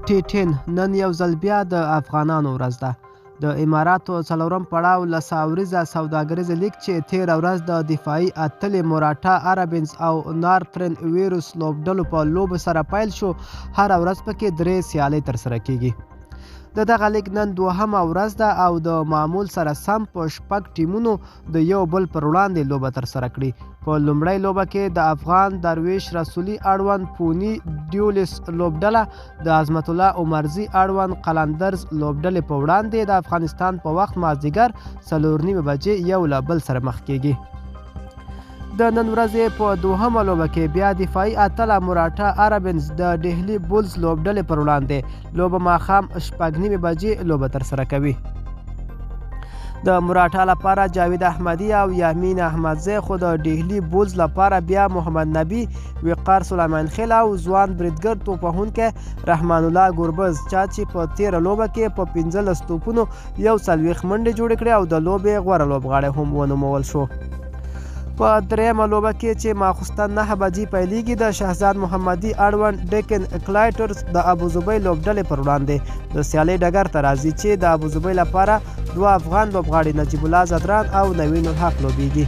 ټي ټین نن یو ځل بیا د افغانانو ورځ ده. د اماراتو څلورم پړاو لس اوریزه سوداګریزه لیګ چې تیره ورځ د دفاعي اتلې موراټا عربینز او نارترن ویروس لوبډلو په لوبو سره پیل شو، هره ورځ پکې 3 سیالۍ ترسره کیږي. د دغه لیګ نن دوهمه ورځ ده او د معمول سره سم په 6 ټیمونو د یو بل پر وړاندې لوبه ترسره کړي. په لومړۍ لوبه کې د افغان درویش رسولي اړوند پوني ډیولیس لوبډله د عظمت الله عمرزي اړوند قلندرز لوبډلې په وړاندې د افغانستان په وخت مازدیګر 4:30 بجې یو له بل سره مخ کیږي. د نن ورځې په دوهمه لوبه کې بیا دفاعي اتله موراټا عربنز د ډهلي بولز لوبډلې پر وړاندې لوبه ماښام 6:30 بجې لوبه ترسره کوي. د موراټا لپاره جاوید احمدي او یامین احمدزی، خو د ډهلي بولز لپاره بیا محمد نبي، وقار سلیمان خیل او ځوان بریدګر توپوهونکی رحمان الله ګربز، چا چې په تیره لوبه کې په 15 توپونو 41 منډې جوړې کړې او د لوبې غوره لوبغاړی هم ونومول شو. په درېیمه لوبه کې چې ماخوستن 9 بجې پیلېږي، د شهزاد محمدي اړوند ډیکن کلایټرز د ابوظبۍ لوبډلې پر وړاندې د سیالۍ ډګر ته راځي چې د ابوظبۍ لپاره 2 افغان لوبغاړي نجیب الله ځدران او نوین الحق لوبیږي.